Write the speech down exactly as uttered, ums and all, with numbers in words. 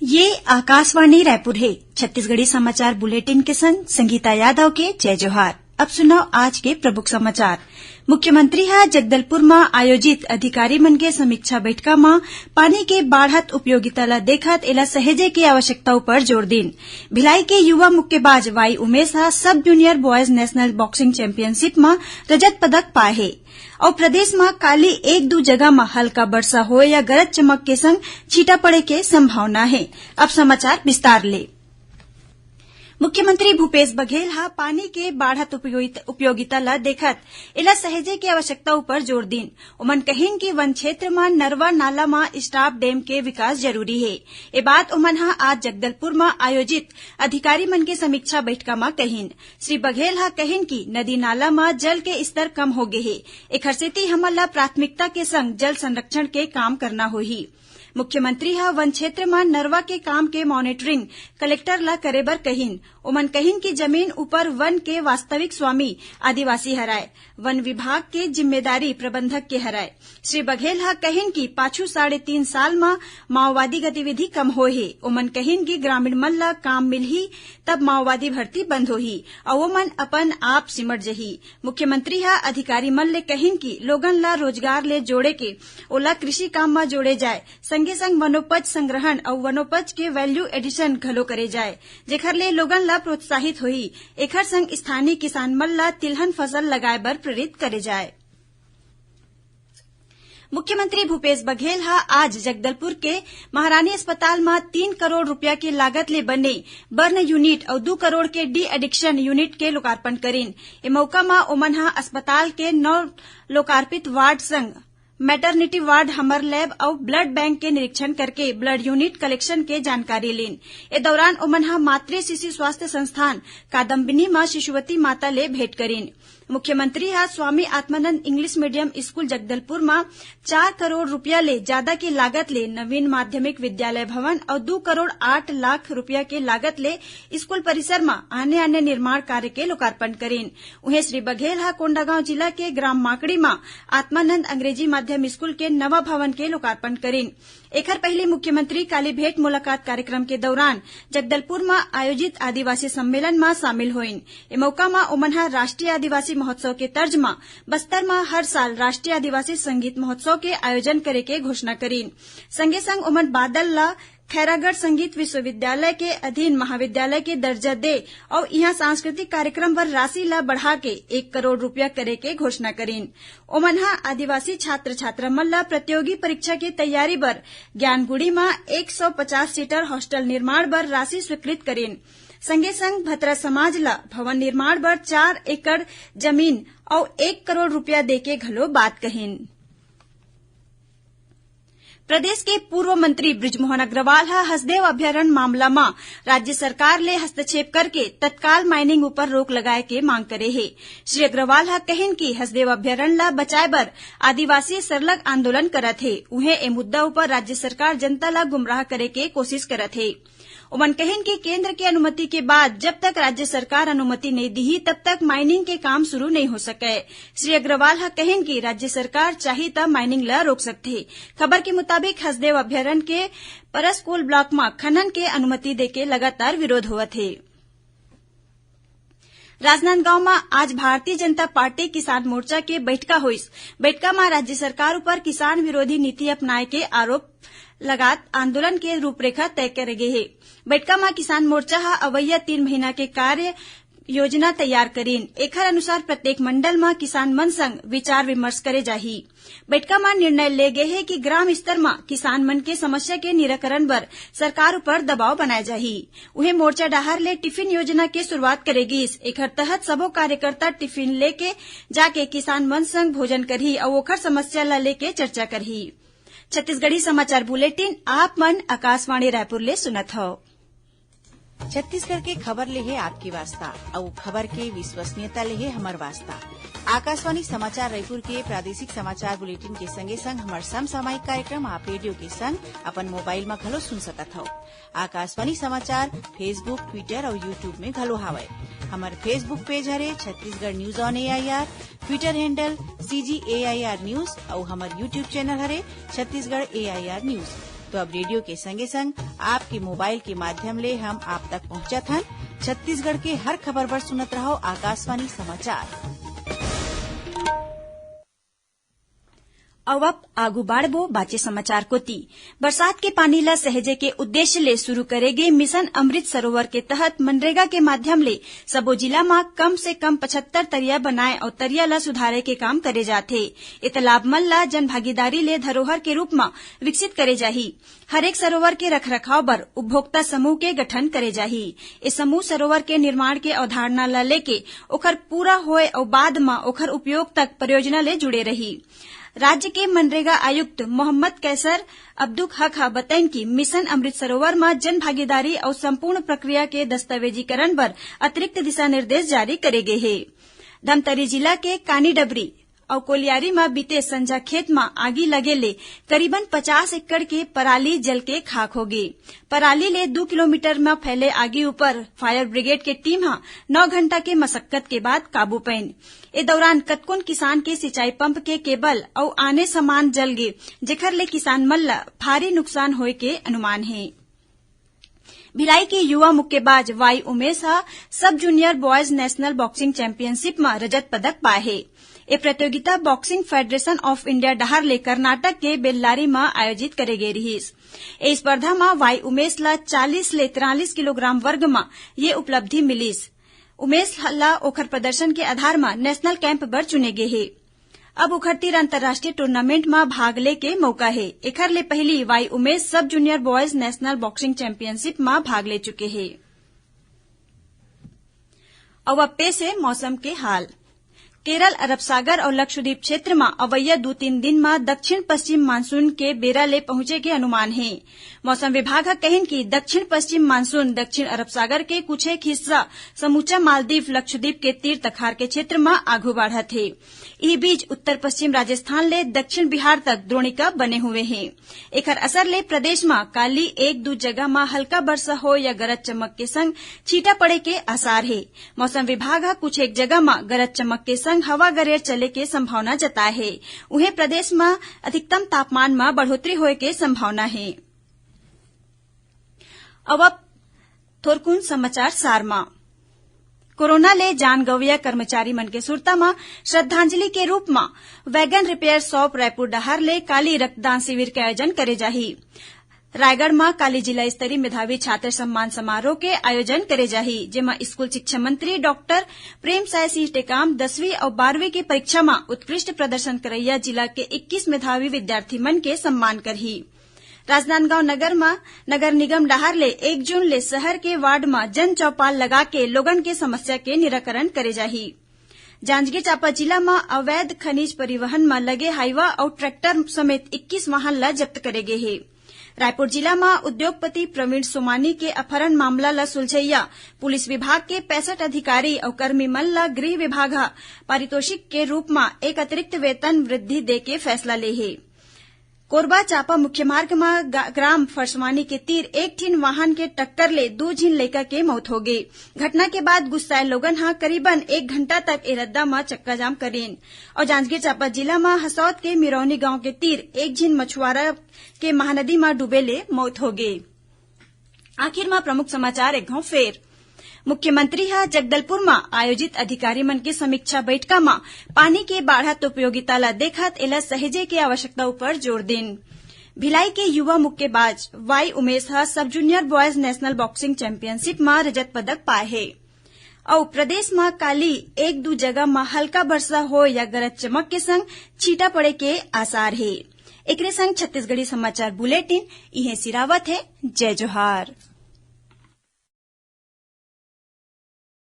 ये आकाशवाणी रायपुर हे। छत्तीसगढ़ी समाचार बुलेटिन के संग संगीता यादव के जय जोहार। अब सुनव आज के प्रमुख समाचार। मुख्यमंत्री ह जगदलपुर म आयोजित अधिकारी मन के समीक्षा बैठका म पानी के बाढ़त उपयोगिता ल देखत एला सहेजे के आवश्यकता उपर जोर दीन। भिलाई के युवा मुक्केबाज वाई उमेश ह सब junior boys national boxing championship म रजत पदक पाए हे। अउ प्रदेश म काली एक दू जगह म हल्का बरसा होए या गरज चमक के संग छींटा पड़े के संभावना हे। अब समाचार विस्तार ले। मुख्यमंत्री भूपेश बघेल ह पानी के बाढ़त उपयोगित-, उपयोगिता ल देखत एला सहेजे के आवश्यकता उपर जोर दीन। ओमन कहिन कि वन क्षेत्र म नरवा नाला म स्टॉप डैम के विकास जरूरी हे। ए बात ओमन ह आज जगदलपुर म आयोजित अधिकारी मन के समीक्षा बैठका म कहिन। श्री बघेल ह कहिन कि नदी नाला म जल के स्तर कम हो गे हे, एखर सेती हमन ल प्राथमिकता के संग जल संरक्षण के काम करना होही। मुख्यमंत्री ह वन क्षेत्र म नरवा के काम के मॉनिटरिंग कलेक्टर ल करे बर कहिन। ओमन कहिन कि जमीन ऊपर वन के वास्तविक स्वामी आदिवासी हरय, वन विभाग के जिम्मेदारी प्रबंधक के हरय। श्री बघेल ह कहिन कि पाछू साढ़े तीन साल म माओवादी गतिविधि कम होए हे। ओमन कहिन कि ग्रामीण मन ल काम मिलही, तब माओवादी भर्ती बंद होही, अउ ओमन अपन आप सिमट जही। मुख्यमंत्री ह अधिकारी मन ले कहिन कि लोगन ल रोजगार ले जोड़े के, ओला कृषि काम म जोड़े जाए, संगे संग वनोपज संग्रहण अउ वनोपज के वैल्यू एडिशन घलो करे जाए, जेखर ले लोगन ल प्रोत्साहित होही। एखर संग स्थानीय किसान मन ल तिलहन फसल लगाए बर प्रेरित करे जाए। मुख्यमंत्री भूपेश बघेल ह आज जगदलपुर के महारानी अस्पताल म तीन करोड़ रूपिया के लागत ले बने बर्न यूनिट अउ दू करोड़ के डी एडिक्शन यूनिट के लोकार्पण करिन। ए मउका म ओमन ह अस्पताल के नौ लोकार्पित वार्ड संग मैटरनिटी वार्ड, हमर लैब अउ ब्लड बैंक के निरीक्षण करके ब्लड यूनिट कलेक्शन के जानकारी लीन। ए दौरान ओमन ह मातृ शिशु स्वास्थ्य संस्थान कादम्बिनी म शिशुवती माता ले भेंट करिन। मुख्यमंत्री ह Swami Atmanand English medium school Jagdalpur म चार करोड़ रूपिया ले जादा के लागत ले नवीन माध्यमिक विद्यालय भवन अउ दू करोड़ आठ लाख रूपिया के लागत ले स्कूल परिसर म आने-आने निर्माण कार्य के लोकार्पण करिन। उहें, श्री बघेल ह कोंडागांव जिला के ग्राम माकड़ी म आत्मानंद अंग्रेजी माध्यम स्कूल के नवा भवन के लोकार्पण करिन। एखर पहिली मुख्यमंत्री काली भेंट मुलाकात कार्यक्रम के दौरान जगदलपुर म आयोजित आदिवासी सम्मेलन म शामिल होइन। ए मउका म ओमन ह राष्ट्रीय आदिवासी महोत्सव के तर्ज म बस्तर म हर साल राष्ट्रीय आदिवासी संगीत महोत्सव के आयोजन करे के घोषणा करिन। संगे संग ओमन बादल ल खैरागढ़ संगीत विश्वविद्यालय के अधीन महाविद्यालय के दर्जा दे अउ इहां सांस्कृतिक कार्यक्रम बर राशि ल बढ़ा के एक करोड़ रूपिया करे के घोषणा करिन। ओमन ह आदिवासी छात्र छात्रा मन ल प्रतियोगी परीक्षा के तैयारी बर ज्ञानगुड़ी म एक सौ पचास सीटर हॉस्टल निर्माण बर राशि स्वीकृत करिन। संगे संग भतरा समाज ल भवन निर्माण बर चार एकड़ जमीन अउ एक करोड़ रूपिया देके घलो बात कहिन। प्रदेश के पूर्व मंत्री बृजमोहन अग्रवाल ह हसदेव अभयारण्य मामला म राज्य सरकार ले हस्तक्षेप करके तत्काल माइनिंग उपर रोक लगाए के मांग करे हे। श्री अग्रवाल ह कहिन कि हसदेव अभयारण्य ल बचाए बर आदिवासी सरलग आंदोलन करत हे, उहें ए मुद्दा उपर राज्य सरकार जनता ल गुमराह करे के कोशिश करत हे। ओमन कहिन कि केंद्र के अनुमति के बाद जब तक राज्य सरकार अनुमति नइ दिही, तब तक माइनिंग के काम शुरू नइ हो सकय। श्री अग्रवाल ह कहिन कि राज्य सरकार चाही त माइनिंग ल रोक सकथे। खबर के मुताबिक, हसदेव अभयारण्य के परसकोल ब्लॉक म खनन के अनुमति देके लगातार विरोध होवत हे। राजनांदगांव म आज भारतीय जनता पार्टी किसान मोर्चा के बैठका होइस। बैठका म राज्य सरकार ऊपर किसान विरोधी नीति अपनाए के आरोप लगात आंदोलन के रूपरेखा तय करे गे हे। बैठका म किसान मोर्चा ह अवइया तीन महीना के कार्य योजना तैयार करीन। एखर अनुसार प्रत्येक मंडल म किसान मन संग विचार विमर्श करे जाही। बैठका म निर्णय ले गे हे कि ग्राम स्तर म किसान मन के समस्या के निराकरण बर सरकार ऊपर दबाव बनाए जाही। उहें, मोर्चा डहार ले टिफिन योजना के शुरुआत करे गिस। एखर तहत सबो कार्यकर्ता टिफिन लेके जाके किसान मन संग भोजन करही अउ ओखर समस्या ल लेके चर्चा करही। छत्तीसगढ़ी समाचार बुलेटिन आप मन आकाशवाणी रायपुर ले सुनत हव। छत्तीसगढ़ के खबर ले हे आपके वास्ता, अउ खबर के विश्वसनीयता ले हे हमर वास्ता। आकाशवाणी समाचार रायपुर के प्रादेशिक समाचार बुलेटिन के संगे संग हमर समसामयिक कार्यक्रम आप रेडियो के संग अपन मोबाइल म घलो सुन सकत हव। आकाशवाणी समाचार Facebook, Twitter अउ YouTube में घलो हावय। हमर Facebook पेज हरे Chhattisgarh news on AIR, Twitter handle CG AIR news अउ हमर YouTube चैनल हरे छत्तीसगढ़ एआईआर न्यूज। तो अब रेडियो के संगे संग आपके मोबाइल के माध्यम ले हम आप तक पहुंचत हन। छत्तीसगढ़ के हर खबर बर सुनत रहो आकाशवाणी समाचार। अउ अब आगू बाढ़बो बाचे समाचार कोति। बरसात के पानी ल सहेजे के उद्देश्य ले शुरू करे गे मिशन अमृत सरोवर के तहत मनरेगा के माध्यम ले सबो जिला म कम से कम पचहत्तर तरिया बनाए अउ तरिया ल सुधारे के काम करे जाथे। ए तालाब मन ल जन भागीदारी ले धरोहर के रूप म विकसित करे जाही। हरेक सरोवर के रखरखाव बर उपभोक्ता समूह के गठन करे जाही। ए समूह सरोवर के निर्माण के अवधारणा ल लेके ओखर पूरा होए अउ बाद म ओखर उपयोग तक परियोजना ले जुड़े रही। राज्य के मनरेगा आयुक्त मोहम्मद कैसर अब्दुक हक ह बतइन कि मिशन अमृत सरोवर म जन भागीदारी अउ संपूर्ण प्रक्रिया के दस्तावेजीकरण बर अतिरिक्त दिशा निर्देश जारी करे गे हे। धमतरी जिला के कानीडबरी अउ कोलियारी म बीते संझा खेत म आगी लगे ले करीबन पचास एकड़ के पराली जल के खाक होगे। पराली ले दू किलोमीटर म फैले आगी ऊपर फायर ब्रिगेड के टीम ह नौ घंटा के मशक्कत के बाद काबू पाइन। ए दौरान कतकोन किसान के सिंचाई पंप के केबल अउ आने सामान जल गे, जेखर ले किसान मन ल भारी नुकसान होए के अनुमान हे। भिलाई के युवा मुक्केबाज वाई उमेश ह सब junior boys national boxing championship म रजत पदक पाए हे। ए प्रतियोगिता बॉक्सिंग फेडरेशन ऑफ इंडिया डहार ले कर्नाटक के बेल्लारी म आयोजित करे गे रिहिस। ए स्पर्धा म वाई उमेश ल चालीस ले तिरालीस किलोग्राम वर्ग म ये उपलब्धि मिलिस। उमेश ल ओखर प्रदर्शन के आधार म नेशनल कैंप बर चुने गे हे। अब ओखर तीर अंतर्राष्ट्रीय टूर्नामेंट म भाग ले के मौका हे। एखर ले पहिली वाई Umesh sub junior boys national boxing championship म भाग ले चुके हे। अउ अब पेश हे मौसम के हाल। केरल, अरब सागर अउ लक्षद्वीप क्षेत्र म अवइया दू तीन दिन म दक्षिण पश्चिम मानसून के बेरा ले पहुंचे के अनुमान हे। मौसम विभाग ह कहिन कि दक्षिण पश्चिम मानसून दक्षिण अरब सागर के कुछ एक हिस्सा, समूचा मालदीव, लक्षद्वीप के तीर तखार के क्षेत्र म आघू बाढ़त हे। इही बीच उत्तर पश्चिम राजस्थान ले दक्षिण बिहार तक द्रोणिका बने हुए हे। एखर असर ले प्रदेश म काली एक दू जगह म हल्का बरसा हो या गरज चमक के संग छींटा पड़े के आसार हे। मौसम विभाग ह कुछ एक जगह म गरज चमक के संग हवा गरेर चले के संभावना जताए हे। उहें, प्रदेश म अधिकतम तापमान म बढ़ोतरी होए के संभावना हे। अब, अब थोरकुन समाचार सार म। कोरोना ले जान गंवइया कर्मचारी मन के सुरता म श्रद्धांजलि के रूप म वैगन रिपेयर शॉप रायपुर डहार ले काली रक्तदान शिविर के आयोजन करे जाही। रायगढ़ म काली जिला स्तरीय मेधावी छात्र सम्मान समारोह के आयोजन करे जाही, जेमा स्कूल शिक्षा मंत्री डॉक्टर प्रेमसाय सिंह टेकाम दसवीं अउ बारहवीं के परीक्षा म उत्कृष्ट प्रदर्शन करइया जिला के इक्कीस मेधावी विद्यार्थी मन के सम्मान करही। राजनांदगांव नगर म नगर निगम डहार ले एक जून ले शहर के वार्ड म जन चौपाल लगा के लोगन के समस्या के निराकरण करे जाही। जांजगीर चांपा जिला म अवैध खनिज परिवहन म लगे हाईवा अउ ट्रैक्टर समेत इक्कीस वाहन ल जब्त करे गे हे। रायपुर जिला म उद्योगपति प्रवीण सोमानी के अपहरण मामला ल सुलझइया पुलिस विभाग के पैंसठ अधिकारी अउ कर्मी मन ल गृह विभाग ह पारितोषिक के रूप म एक अतिरिक्त वेतन वृद्धि दे के फैसला ले हे। कोरबा चांपा मुख्य मार्ग म गा-, ग्राम फरसवानी के तीर एक ठिन वाहन के टक्कर ले दू झिन लइका के मौत होगे। घटना के बाद गुस्साए लोगन ह करीबन एक घंटा तक ए रद्दा म चक्काजाम करिन। अउ जांजगीर चांपा जिला म हसौद के मिरौनी गांव के तीर एक झिन मछुआरा के महानदी म डूबे ले मौत होगे। आखिर म प्रमुख समाचार एक घांव फेर। मुख्यमंत्री ह जगदलपुर म आयोजित अधिकारी मन के समीक्षा बैठका म पानी के बाढ़त उपयोगिता ल देखत एला सहेजे के आवश्यकता उपर जोर दिन। भिलाई के युवा मुक्केबाज वाई उमेश ह सब junior boys national boxing championship म रजत पदक पाए हे। अउ प्रदेश म काली एक दू जगह म हल्का बरसा हो या गरज चमक के संग छींटा पड़े के आसार हे। एकरे संग छत्तीसगढ़ी समाचार बुलेटिन इहें सिरावत हे। जय जोहार।